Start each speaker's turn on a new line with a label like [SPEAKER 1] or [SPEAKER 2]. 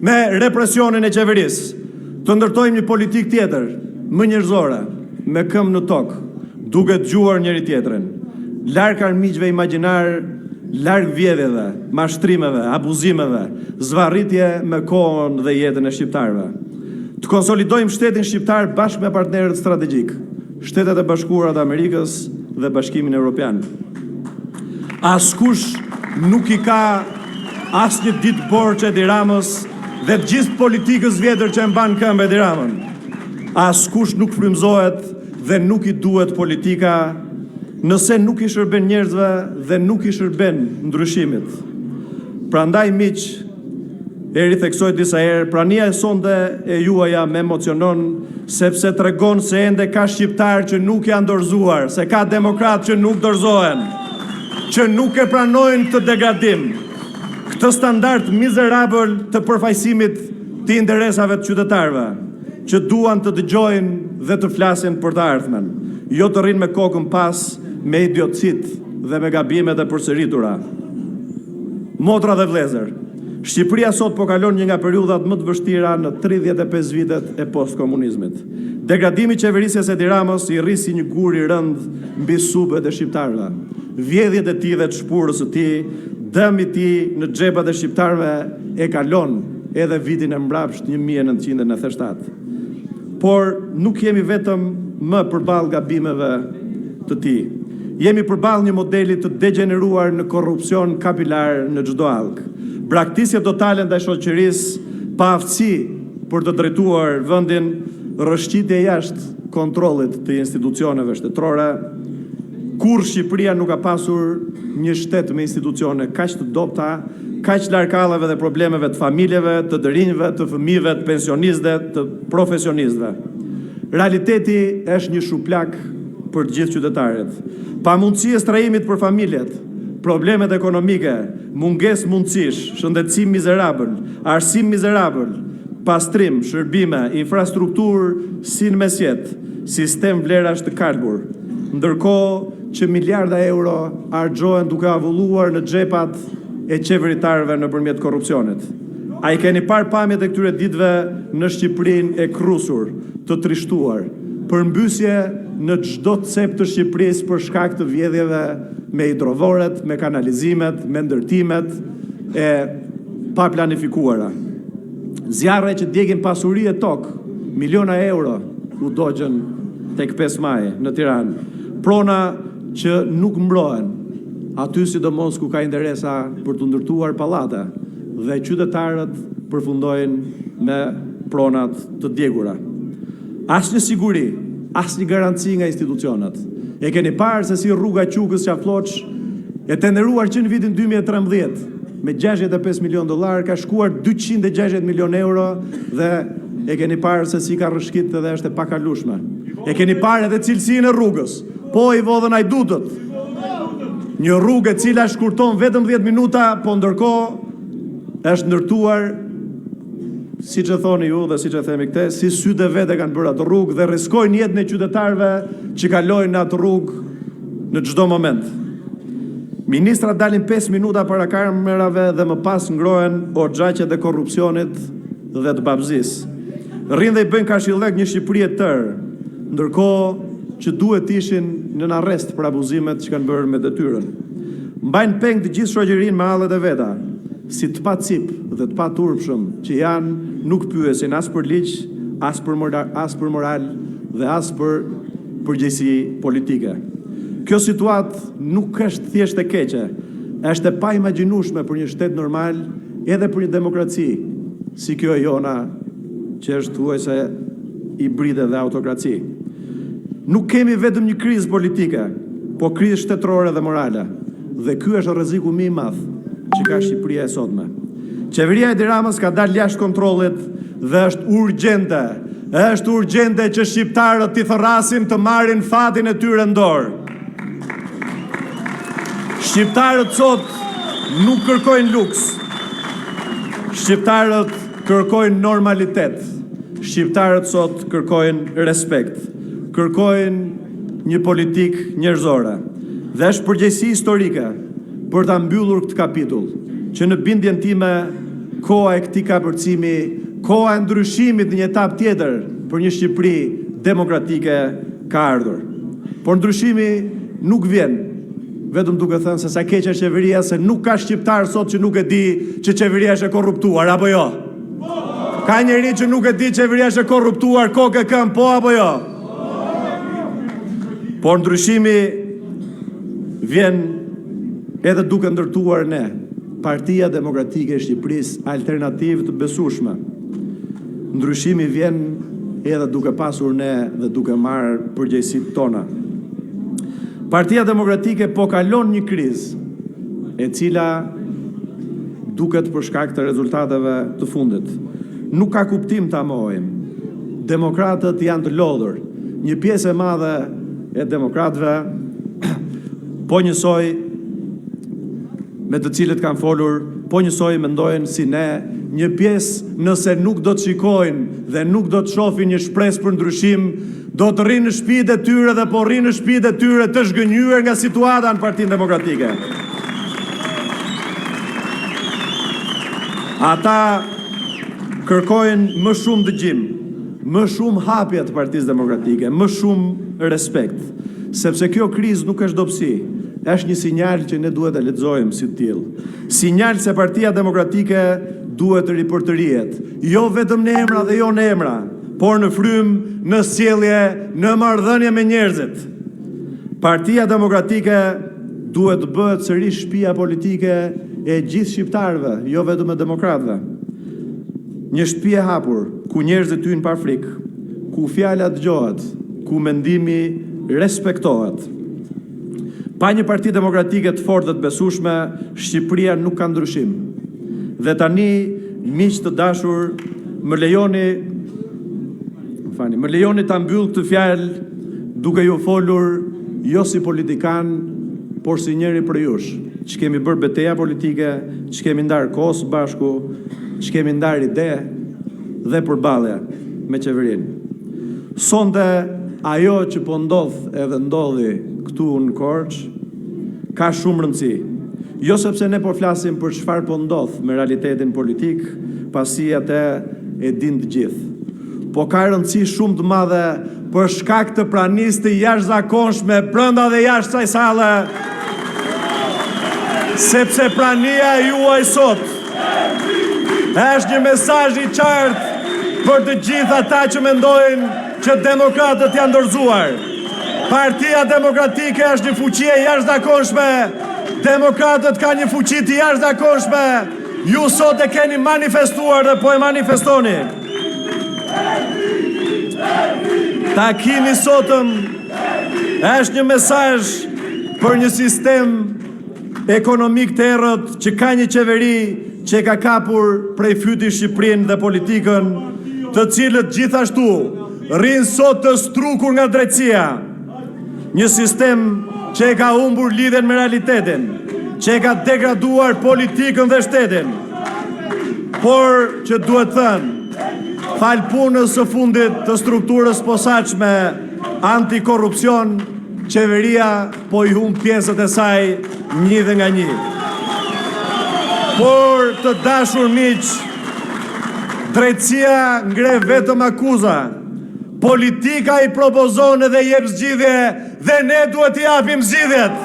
[SPEAKER 1] me represionin e qeverisë. Të ndërtojmë një politikë tjetër, më njerëzore, me këmbë në tokë, duke dëgjuar njëri-tjetrin. Larg armiqve imagjinarë, larg vjedhjeve, mashtrimeve, abuzimeve, zvarritje me kohën dhe jetën e shqiptarëve. Të konsolidojmë shtetin shqiptar bashkë me partnerët strategjikë, Shtetet e Bashkuara të Amerikës dhe Bashkimin Europian. Askush nuk i ka asnjë ditë borxh Edi Ramës dhe të gjithë politikës së vjetër që e mban në këmbë Edi Ramën. Askush nuk frymëzohet dhe nuk i duhet politika nëse nuk i shërben njerëzve dhe nuk i shërben ndryshimit. Prandaj miq, e ritheksoj disa herë, prania e sonte e juaja më emocionon sepse tregon se ende ka shqiptarë që nuk janë dorëzuar, se ka demokratë që nuk dorëzohen, që nuk e pranojnë këtë degradim, këtë standard mizerabël të përfaqësimit të interesave të qytetarëve, që duan të dëgjojnë dhe të flasin për të ardhmen, jo të rrinë me kokën pas me idiotësitë dhe me gabimet e përsëritura. Motra dhe vëllezër, Shqipëria sot po kalon një nga periudhat më të vështira në 35 vitet e postkomunizmit. Degradimi i qeverisjes së Edi Ramës i rri si një gur i rëndë mbi supet e shqiptarëve. Vjedhjet e tij dhe të shpurës së tij, dëmi i tij në xhepat e shqiptarëve e kalon edhe vitin e mbrapshtë 1997. Por nuk jemi vetëm më përballë gabimeve të tij. Jemi përballë një modeli të degjeneruar në korrupsion kapilar në çdo hallkë. Braktisje totale ndaj shoqërisë, paaftësi për të drejtuar vendin, rrëshqitje jashtë kontrollit të institucioneve shtetërore. Kurrë Shqipëria nuk ka pasur një shtet me institucione kaq të dobëta, kaq larg halleve dhe problemeve të familjeve, të të rinjve, të fëmijëve, të pensionistëve, të profesionistëve. Realiteti është një shuplakë për të gjithë qytetarët. Pamundësi e strehimit për familjet, problemet ekonomike, mungesë mundësish, shëndetësi mizerabël, arsim mizerabël, pastrim, shërbime, infrastrukturë si në mesjetë, sistem vlerash të kalbur. Ndërkohë që miliarda euro harxhohen duke avulluar në xhepat e qeveritarëve nëpërmjet korrupsionit. A i keni parë pamjet e këtyre ditëve në Shqipërinë e krusur, të trishtuar, përmbysje në çdo cep të Shqipërisë për shkak të vjedhjeve me hidrovoret, me kanalizimet, me ndërtimet e paplanifikuara. Zjarre që djegin pasuri e tokë, miliona euro u dogjën tek 5 maji në Tiranë. Prona që nuk mbrohen, aty sidomos ku ka interesa për të ndërtuar pallate dhe qytetarët përfundojnë me pronat të djegura. Asnjë siguri, asnjë garanci nga institucionet. E keni parë se si rruga Qukës-Qafë Plloçë, e tenderuar që në vitin 2013 me 65 milion dollar, ka shkuar 260 milion euro dhe e keni parë se si ka rrëshqit dhe është e pakalueshme. E keni parë edhe cilësinë e rrugës. Po i vodhën hajdutët. Një rrugë e cila shkurton vetëm 10 minuta, po ndërkohë është ndërtuar siç e thoni ju dhe siç e themi këtë, si sytë e vet e kanë bërë atë rrugë dhe rrezikojnë jetën e qytetarëve që kalojnë në atë rrugë në çdo moment. Ministrat dalin 5 minuta para kamerave dhe më pas ngrohen oxhaqet e korrupsionit dhe të babëzisë. Rrinë dhe i bëjnë karshillëk një Shqipëri e tërë, ndërkohë që duhet të ishin nën arrest për abuzimet që kanë bërë me detyrën. Mbajnë peng të gjithë shoqërinë me hallet e veta, si të pacipë dhe të paturpshëm që janë, nuk pyesin as për ligj, as për moral, as për moral dhe as për përgjegjësi politike. Kjo situatë nuk është thjesht e keqe, është e paimagjinueshme për një shtet normal, edhe për një demokraci si kjo e jona, që është thuajse hibride dhe autokraci. Nuk kemi vetëm një krizë politike, po krizë shtetërore dhe morale. Dhe ky është rreziku më i madh që ka Shqipëria e sotme. Qeveria e Edi Ramës ka dalë jashtë kontrollit dhe është urgjente. Është urgjente që shqiptarët t'i thërrasim të marrin fatin e tyre në dorë. Shqiptarët sot nuk kërkojnë luks. Shqiptarët kërkojnë normalitet. Shqiptarët sot kërkojnë respekt. Kërkojnë një politikë njerëzore. Dhe është përgjegjësi historike për ta mbyllur këtë kapitull, që në bindjen time. Koha e këtij kapërcimi, koha e ndryshimit në një etapë tjetër për një Shqipëri demokratike ka ardhur. Por ndryshimi nuk vjen vetëm duke thënë se sa e keqe është qeveria, se nuk ka shqiptar sot që nuk e di që qeveria është e korruptuar, apo jo? Ka njeri që nuk e di që qeveria është e korruptuar kokë e këmbë, po apo jo? Por ndryshimi vjen edhe duke ndërtuar ne, Partia Demokratike e Shqipërisë, alternativë të besueshme. Ndryshimi vjen edhe duke pasur ne dhe duke marrë përgjegjësitë tona. Partia Demokratike po kalon një krizë, e cila duket për shkak të rezultateve të fundit. Nuk ka kuptim ta mohojmë. Demokratët janë të lodhur. Një pjesë e madhe e demokratëve, po njësoj me të cilët kam folur, po njësoj mendojnë si ne, një pjesë nëse nuk do të shikojnë dhe nuk do të shohin një shpresë për ndryshim, do të rrinë në shtëpitë e tyre dhe po rrinë në shtëpitë e tyre të zhgënjyer nga situata në Partinë Demokratike. Ata kërkojnë më shumë dëgjim, më shumë hapje të Partisë Demokratike, më shumë respekt, sepse kjo krizë nuk është dobësi, është një sinjal që ne duhet ta lexojmë si të tillë. Sinjal se Partia Demokratike duhet të ripërtërihet, jo vetëm në emra dhe jo në emra, por në frymë, në sjellje, në marrëdhënie me njerëzit. Partia Demokratike duhet të bëhet sërish shtëpia politike e gjithë shqiptarëve, jo vetëm e demokratëve. Një shtëpi e hapur, ku njerëzit hyjnë pa frikë, ku fjala dëgjohet, ku mendimi respektohet. Pa një parti demokratike të fortë dhe të besueshme, Shqipëria nuk ka ndryshim. Dhe tani, miq të dashur, më lejoni, më falni, më lejoni ta mbyll këtë fjalë duke ju folur jo si politikan, por si njëri prej jush, që kemi bërë beteja politike, që kemi ndarë kohë së bashku, që kemi ndarë ide dhe përballje me qeverinë. Sonte ajo që po ndodh edhe ndodhi këtu në Korçë ka shumë rëndësi. Jo sepse ne po flasim për çfarë po ndodh me realitetin politik, pasi atë e dinë të gjithë. Po ka rëndësi shumë të madhe për shkak të pranisë të jashtëzakonshme brenda dhe jashtë kësaj salle, sepse prania juaj sot është një mesazh i qartë për të gjithë ata që mendojnë që demokratët janë dorëzuar. Partia Demokratike është një fuqi e jashtëzakonshme. Demokratët kanë një fuqi të jashtëzakonshme. Ju sot e keni manifestuar dhe po e manifestoni. Takimi i sotëm është një mesazh për një sistem ekonomik të errët që ka një qeveri që e ka kapur prej fyti Shqipërinë dhe politikën, të cilët gjithashtu rrinë sot të strukur nga drejtësia. Një sistem që e ka humbur lidhjen me realitetin, që e ka degraduar politikën dhe shtetin. Por që duhet thënë, falë punës së fundit të strukturës posaçme antikorrupsion, qeveria po i humb pjesët e saj një dhe nga një. Por të dashur miq, drejtësia ngre vetëm akuza. Politika i propozon edhe jep zgjidhje dhe ne duhet t'i japim zgjidhjet.